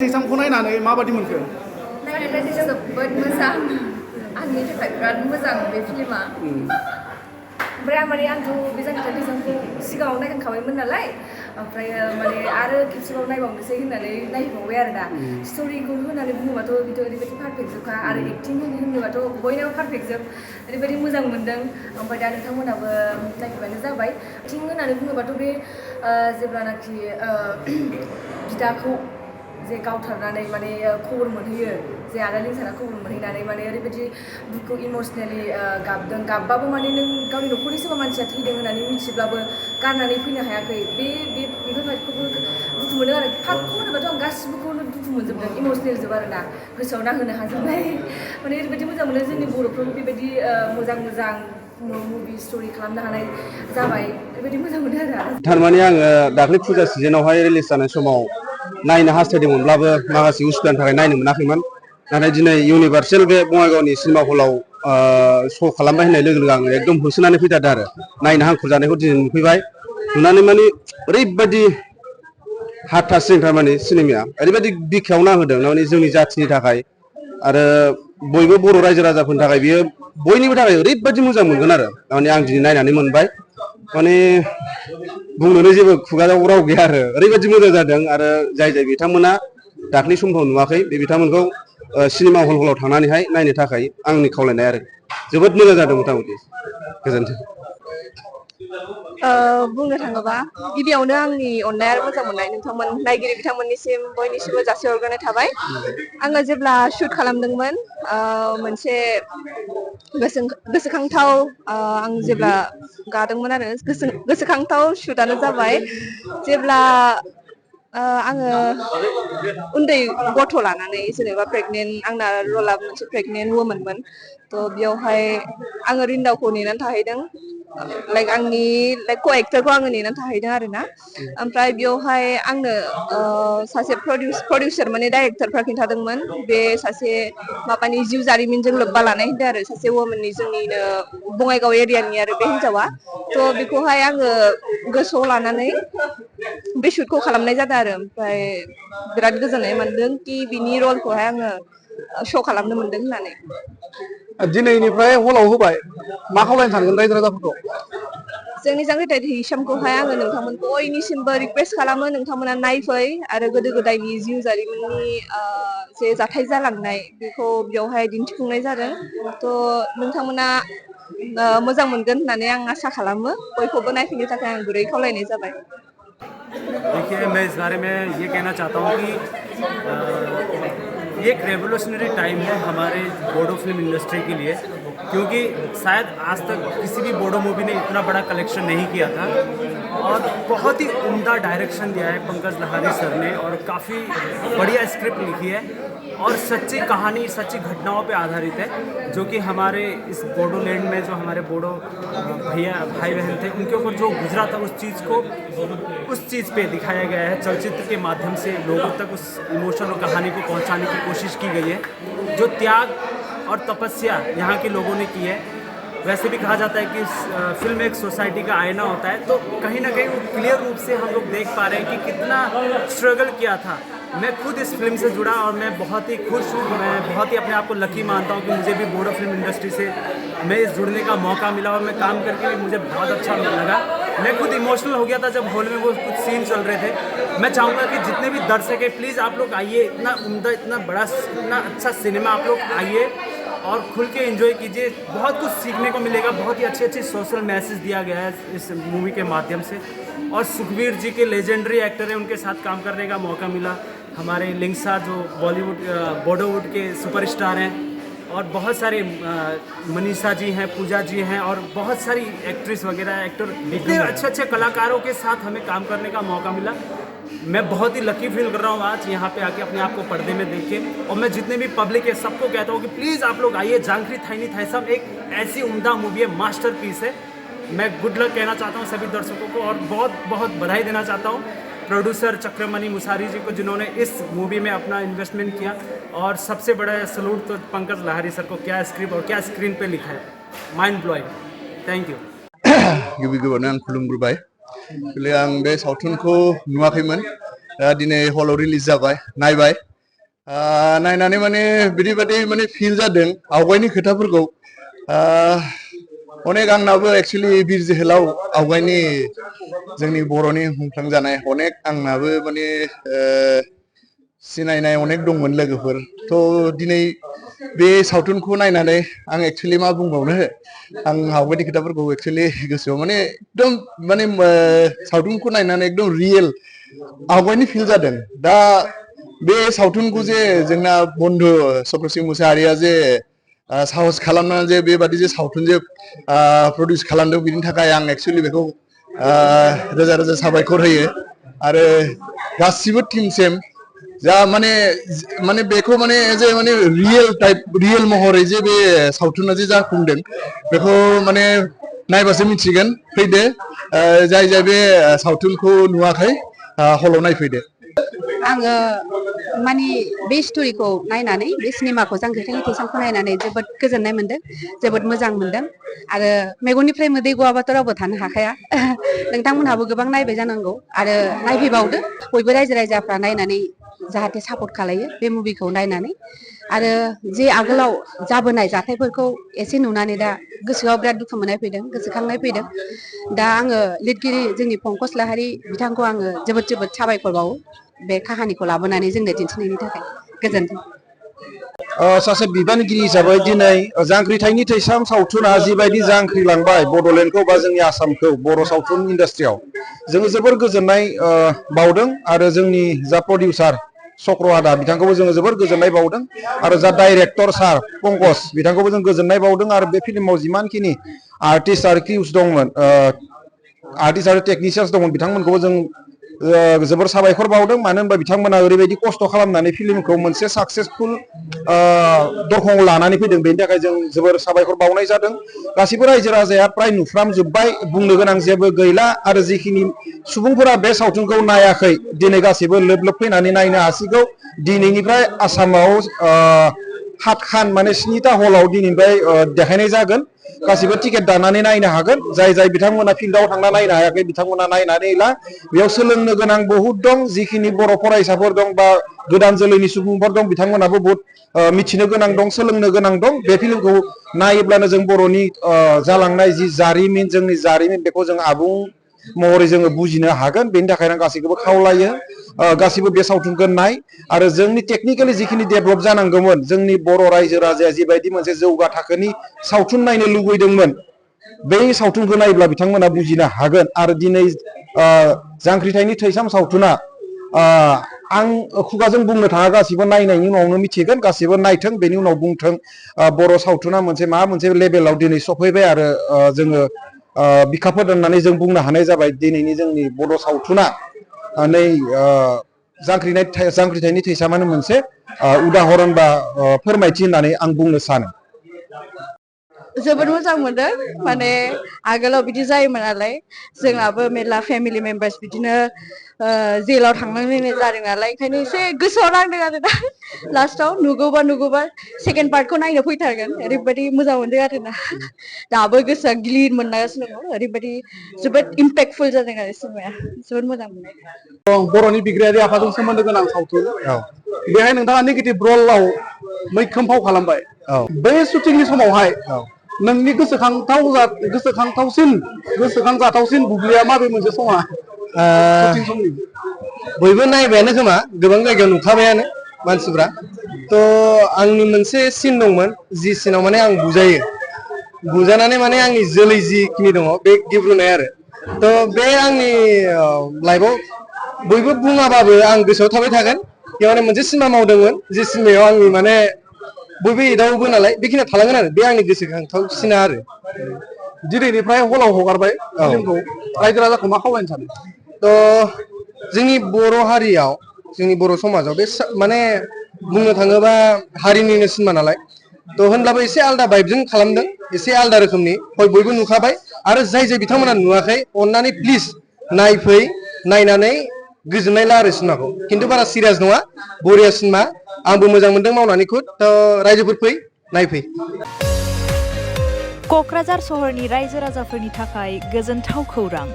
थैसामखौ नायनानै माबादि मोनखो? नायनानै जोबोद मोजां आंनि थाखाय बिराद मोजां बे फिल्मा ओमफ्राय माने आंथ' बे जांख्रिथाय थैसामखौ सिगाङाव नायखांखाबायमोन नालाय ओमफ्राय माने आरो खेबसेबाव नायबावनोसै होननानै नायबावबाय आरो ना स्ट'रिखौ होननानै बुङोबाथ' बिथ' ओरैबायदि पारफेक्ट जोबखा आरो एक्टिं होनोबाथ' बयनाबो पारफेक्ट जोब ओरैबायदि मोजां मोनदों ओमफ्राय दा नोंथांमोनाबो नायफैबानो जाबाय एक्टिं होननानै बुङोबाथ' बे जेब्लानाखि बिदाखौ जे गावथारनानै माने खबर मोनहैयो जे आदा लिंसारा खबर मोनहैनानै माने ओरैबायदि दुखु इमसनेलि गाबदों गाबबाबो माने नों गावनि न'खरनि सोरबा मानसिया थैदों होननानै मिथिब्लाबो गारनानै फैनो हायाखै बेफोरबायदिखौबो दुखु मोनो आरो पार्टखौ होनोबाथ' आं गासिबोखौनो दुखु मोनजोबदों इमसनेल जोब आरो ना गोसोआव नांहोनो हाजोबनाय माने ओरैबायदि मोजां मोनो जोंनि बर'फ्राबो बेबायदि मोजां मुभि स्ट'रि खालामनो हानाय जाबाय ओरैबायदि मोजां मोनो आरो थारमाने आङो दाख्लै फुजा सिजोनावहाय रिलिज जानाय समाव नायनो हास्थायदोंमोनब्लाबो माखासे उसुबिदानि थाखाय नायनो मोनाखैमोन नाथाय दिनै इउनिभार्सेल बे बङाइगावनि सिनेमा हलाव श' खालामबाय होननाय लोगो लोगो आङो एकदम होसोनानै फैथारदों आरो नायनो हांखुर जानायखौ दिनै नुफैबाय नुनानै माने ओरैबायदि हाथारसिं थारमाने सिनेमाया ओरैबायदि बिखायावना होदों माने जोंनि जाथिनि थाखाय आरो बयबो बर' रायजो राजाफोरनि थाखाय बियो बयनिबो थाखाय ओरैबायदि मोजां मोनगोन आरो माने आं दिनै नायनानै मोनबाय माने बुंनोनो जेबो खुगायाव राव गैया आरो ओरैबायदि मोजां जादों आरो जाय बिथांमोना दाख्लै समफ्राव नुवाखै बे बिथांमोनखौ सिनेमा हलाव थांनानैहाय नायनो थाखाय आंनि खावलायनाय आरो जोबोद मोजां जादों मथा मथि गोजोन्थों। बुंनो थाङोबा गिबियावनो आंनि अननाय आरो मोजां मोननाय नोंथांमोन नायगिरि बिथांमोननिसिम बयनिसिमबो जासिहरग्रोनाय थाबाय आङो जेब्ला शुट खालामदोंमोन मोनसे गोसोखांथाव आं जेब्ला गादोंमोन आरो गोसोखांथाव शुटआनो जाबाय जेब्ला आङो उन्दै गथ' लानानै जेनेबा प्रेगनेन्ट आंना रला मोनसे प्रेगनेन्ट वुमेनमोन थ' बेयावहाय आङो रिन्दावखौ नेनानै थाहैदों लाइक आंनि लाइक क' एक्टरखौ आङो नेनानै थाहैदों आरो ना ओमफ्राय बेयावहाय आंनो सासे प्रडिउसार माने डाइरेक्टरफ्रा खिन्थादोंमोन बे सासे माबानि जिउ जारिमिनजों लोब्बा लानाय होनदों आरो सासे वुमेननि जोंनिनो बङाइगाव एरियानि आरो बे हिन्जावा थ' बेखौहाय आङो गोसोआव लानानै बे शुटखौ खालामनाय जादों आरो ओमफ्राय बिराद गोजोननाय मोनदों कि बिनि रलखौहाय आङो श' खालामनो मोनदों होननानै दिनैनिफ्राय हलाव होबाय मा खावलायनो सानगोन रायजो राजाफोरखौ? जोंनि जांख्रिथाय थैसामखौहाय आङो नोंथांमोन बयनिसिमबो रिकुवेस्ट खालामो नोंथांमोना नायफै आरो गोदो गोदायनि जिउ जारिमिननि जे जाथाय जालांनाय बेखौ बेयावहाय दिन्थिफुंनाय जादों थ' नोंथांमोना मोजां मोनगोन होननानै आं आसा खालामो बयखौबो नायफैनो थाखाय आं गुरै खावलायनाय जाबाय। देखिए मैं इस बारे में ये कहना चाहता हूँ कि ये एक रेवोल्यूशनरी टाइम है हमारे बोडो फिल्म इंडस्ट्री के लिए क्योंकि शायद आज तक किसी भी बोडो मूवी ने इतना बड़ा कलेक्शन नहीं किया था और बहुत ही उम्दा डायरेक्शन दिया है पंकज लहारी सर ने और काफ़ी बढ़िया स्क्रिप्ट लिखी है और सच्ची कहानी सच्ची घटनाओं पे आधारित है जो कि हमारे इस बोडोलैंड में जो हमारे बोडो भाई बहन थे उनके ऊपर जो गुजरा था उस चीज़ पे दिखाया गया है चलचित्र के माध्यम से लोगों तक उस इमोशन और कहानी को पहुंचाने की कोशिश की गई है जो त्याग और तपस्या यहाँ के लोगों ने की है। वैसे भी कहा जाता है कि फिल्म एक सोसाइटी का आईना होता है तो कहीं ना कहीं वो क्लियर रूप से हम लोग देख पा रहे हैं कि कितना स्ट्रगल किया था। मैं खुद इस फिल्म से जुड़ा और मैं बहुत ही खुश हूँ मैं बहुत ही अपने आप को लकी मानता हूँ कि मुझे भी बोडो फिल्म इंडस्ट्री से मैं इस जुड़ने का मौका मिला और मैं काम करके भी मुझे बहुत अच्छा लगा। मैं खुद इमोशनल हो गया था जब हॉल में वो कुछ सीन चल रहे थे। मैं चाहूँगा कि जितने भी दर्शक हैं प्लीज़ आप लोग आइए इतना उम्दा इतना बड़ा इतना अच्छा सिनेमा आप लोग आइए और खुल के एंजॉय कीजिए बहुत कुछ सीखने को मिलेगा बहुत ही अच्छी सोशल मैसेज दिया गया है इस मूवी के माध्यम से और सुखबीर जी के लेजेंडरी एक्टर हैं उनके साथ काम करने का मौका मिला। हमारे लिंगसा जो बॉलीवुड बॉडोवुड के सुपरस्टार हैं और बहुत सारे मनीषा जी हैं पूजा जी हैं और बहुत सारी एक्ट्रेस वगैरह एक्टर इतने अच्छे कलाकारों के साथ हमें काम करने का मौका मिला। मैं बहुत ही लकी फील कर रहा हूँ आज यहाँ पे आके अपने आप को पर्दे में देख के और मैं जितने भी पब्लिक है सबको कहता हूँ कि प्लीज़ आप लोग आइए जांख्री थैसाम एक ऐसी उम्दा मूवी है मास्टरपीस है। मैं गुड लक कहना चाहता हूँ सभी दर्शकों को और बहुत बहुत बधाई देना चाहता हूँ प्रोड्यूसर चक्रमणि मुसारी जी को जिन्होंने इस मूवी में अपना इन्वेस्टमेंट किया और सबसे बड़ा सलूट तो पंकज लहारी सर को क्या स्क्रिप्ट और क्या स्क्रीन पे लिखा है माइंड ब्लोइंग। Thank you. गिबि गिबियावनो आं खुलुमग्रोबाय आं बे सावथुनखौ नुवाखैमोन दा दिनै हलाव रिलिज जाबाय नायबाय नायनानै माने बिदिबादि माने फिल जादों आवगायनि खोथाफोरखौ अनेक आंनाबो एक्चुअलि बिर जोहोलाव आवगायनि जोंनि बर'नि मुंख्लं अनेक आंनाबो माने सिनायनाय अनेक दंमोन लोगोफोर थ' दिनै बे सावथुनखौ नायनानै आं एक्चुअलि मा बुंबावनो आं आवगायनि खोथाफोरखौ एक्चुअलि गोसोआव माने एकदम माने सावथुनखौ नायनानै एकदम रियेल आवगायनि फिल जादों दा बे सावथुनखौ जे जोंना बन्धु चक्रसिं मुसाहारिया जे साहस खालामनानै जे बेबादि जे सावथुन जे प्रडिउस खालामदों बिनि थाखाय आं एक्चुअलि बेखौ रोजा रोजा साबायखर होयो आरो गासिबो टीमसिम जा माने माने बेखौ माने जे माने रियेल महरै जे बे सावथुना जे जाफुंदों बेखौ माने नायबासो मिथिगोन फैदो जाय जाय बे सावथुनखौ नुवाखै हलाव नायफैदो आङो माने बे स्ट'रिखौ नायनानै बे सिनेमाखौ जांख्रिथायनि थैसामखौ नायनानै जोबोद गोजोननाय मोनदों जोबोद मोजां मोनदों आरो मेगननिफ्राय मोदै गवाबाथ' रावबो थानो हाखाया नोंथांमोनहाबो गोबां नायबाय जानांगौ आरो नायफैबावदो बयबो रायजो राजाफ्रा नायनानै जाहाथे सापर्ट खालायो बे मुभिखौ नायनानै आरो जे आगोलाव जाबोनाय जाथायफोरखौ एसे नुनानै दा गोसोआव बिराद दुखु मोननाय फैदों गोसोखांनाय फैदों दा आङो लिरगिरि जोंनि पंकज लाहारी बिथांखौ आङो जोबोद जोबोद साबायखर बावो बे काहानिखौ लाबोनानै जोंनो दिन्थिनायनि थाखाय गोजोन्थों सासे बिबानगिरि हिसाबै दिनै जांख्रिथायनि थैसाम सावथुना जिबायदि जांख्रिलांबाय बड'लेण्डखौ बा जोंनि आसामखौ बर' सावथुन इन्डास्ट्रियाव जोङो जोबोर गोजोननाय बावदों आरो जोंनि जा प्रडिउसार चक्र आदा बिथांखौबो जोङो जोबोर गोजोननाय बावदों आरो जा डाइरेक्टर सार पंकज बिथांखौबो जों गोजोननाय बावदों आरो बे फिल्माव जिमानखिनि आर्टिस्ट आरो क्रिउस दंमोन आर्टिस्ट आरो टेकनिसियान्स दंमोन बिथांमोनखौबो जों जोबोर साबायखर बावदों मानो होनबा बिथांमोना ओरैबायदि खस्थ' खालामनानै फिल्मखौ मोनसे साक्सेसफुल दरखंआव लानानै फैदों बेनि थाखाय जों जोबोर साबायखर बावनाय जादों गासिबो रायजो राजाया प्राय नुफ्रामजोब्बाय बुंनो गोनां जेबो गैला आरो जिखिनि सुबुंफोरा बे सावथुनखौ नायाखै दिनै गासिबो लोब लोब फैनानै नायनो हासिगौ दिनैनिफ्राय आसामाव 7 खान माने 7टा हलाव दिनैनिफ्राय देखायनाय जागोन गासिबो टिकेट दाननानै नायनो हागोन जाय जाय बिथांमोना फिल्डआव थांना नायनो हायाखै बिथांमोना नायनानै ला बेयाव सोलोंनो गोनां बहुद दं जिखिनि बर' फरायसाफोर दं बा गोदान जोलैनि सुबुंफोर दं बिथांमोनाबो बहुत मिथिनो गोनां दं सोलोंनो गोनां दं बे फिल्मखौ नायोब्लानो जों बर'नि जालांनाय जि जारिमिन जोंनि जारिमिन बेखौ जों आबुं महरै जोङो बुजिनो हागोन बेनि थाखायनो आं गासैखौबो खावलायो गासिबो बे सावथुनखौ नाय आरो जोंनि टेकनिकेलि जिखिनि डेभेलप जानांगौमोन जोंनि बर' रायजो राजाया जिबायदि मोनसे जौगा थाखोनि सावथुन नायनो लुबैदोंमोन बै सावथुनखौ नायोब्ला बिथांमोना बुजिनो हागोन आरो दिनै जांख्रिथायनि थैसाम सावथुना आं खुगाजों बुंनो थाङा गासिबो नायनायनि उनावनो मिथिगोन गासिबो नायथों बेनि उनाव बुंथों बर' सावथुना मोनसे माबा मोनसे लेभेलाव दिनै सफैबाय आरो जोङो बिखा फोरदाननानै जों बुंनो हानाय जाबाय दिनैनि जोंनि बर' सावथुना नै जांख्रिथायनि थैसामानो मोनसे उदाहरन बा फोरमायथि होननानै आं बुंनो सानो जोबोद मोजां मोनदों माने आगोलाव बिदि जायोमोन नालाय जोंहाबो मेरला फेमिलि मेम्बार्स बिदिनो जेलाव थांनांलायनाय जादों नालाय ओंखायनो एसे गोसोआव नांदों आरो दा लास्टाव नुगौबा सेकेन्ड पार्टखौ नायनो फैथारगोन ओरैबायदि मोजां मोनदों आरोना दाबो गोसोआ गिलिर मोनगासिनो दङ ओरैबायदि जोबोद इम्पेक्टफुल जादों आरो सिनेमाया जोबोद मोजां मोनदों बर'नि बिग्रायारि आफादजों सोमोन्दो गोनां सावथुन बेहाय नोंथाङा नेगेटिभ रलाव मैखोम फाव खालामबाय बे शुटिंनि समावहाय नोंनि गोसोखांजाथावसिन बुब्लिया माबे मोनसे समा शुटिं समनि बयबो नायबायानो खोमा गोबां जायगायाव नुखाबायानो मानसिफ्रा थ' आंनि मोनसे सिन दंमोन जि सिनाव माने आं बुजानानै माने आंनि जोलै जिखिनि दङ बे गेब्रुनाय आरो थ' बे आंनि लाइफआव बयबो बुङाबाबो आं गोसोआव थाबाय थागोन बेयाव माने मोनसे सिनेमा मावदोंमोन जे सिनेमायाव आंनि माने बयबो एदावोबो नालाय बेखिनिया थालांगोन आरो बे आंनि गोसोखांथावसिना आरो दिनैनिफ्राय हलाव हगारबाय फिल्मखौ रायजो राजाखौ मा खावलायनो सानो थ' जोंनि बर' हारियाव जोंनि बर' समाजाव बे माने बुंनो थाङोबा हारिनिनो सिनेमा नालाय थ' होनब्लाबो एसे आलदा भाइबजों खालामदों एसे आलदा रोखोमनि बयबो नुखाबाय आरो जाय जाय बिथांमोना नुवाखै अन्नानै प्लिज नायनानै गोजोननाय ला आरो सिनेमाखौ खिन्थु बारा सिरियास नङा बरिया सिनेमा आंबो मोजां मोनदों मावनानै थ' रायजोफोर फै नायफै क'क्राझार सहरनि रायजो राजाफोरनि थाखाय गोजोनथाव खौरां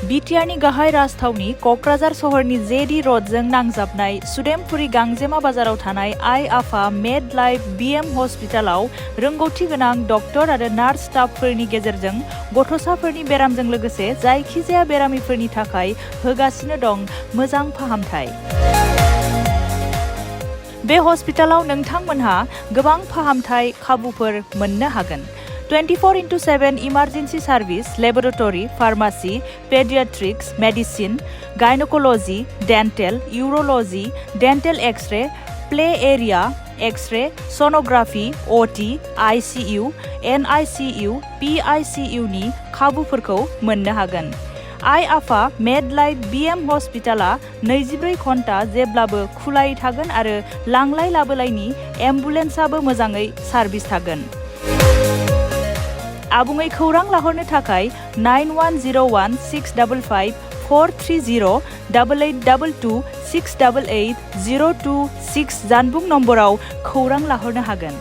बिटिआरनि गाहाय राजथावनि क'क्राझार सहरनि जेडि रडजों नांजाबनाय सुदेमपुरि गांजेमा बाजाराव थानाय आइ आफा मेड लाइफ बिएम हस्पिटालाव रोंगौथि गोनां डक्टर आरो नार्स स्टाफफोरनि गेजेरजों गथ'साफोरनि बेरामजों लोगोसे जायखिजाया बेरामिफोरनि थाखाय होगासिनो दं मोजां फाहामथाय। बे हस्पिटालाव नोंथांमोनहा गोबां फाहामथाय खाबुफोर मोननो हागोन। 24/7 emergency service, laboratory, pharmacy, paediatrics, medicine, gynaecology, dental, urology, dental X-ray, play area, X-ray, sonography, OT, ICU, NICU, PICU नि खाबुफोरखौ मोननो हागोन। आइ आफा मेड लाइफ बिएम हस्पिटाला 24 घन्टा जेब्लाबो खुलायै थागोन आरो लांलाय लाबोलायनि एम्बुलेन्सआबो मोजाङै सार्भिस थागोन। आबुङै खौरां लाहरनो थाखाय 9101 655 430 8822 688 026 जानबुं नम्बराव खौरां लाहरनो हागोन।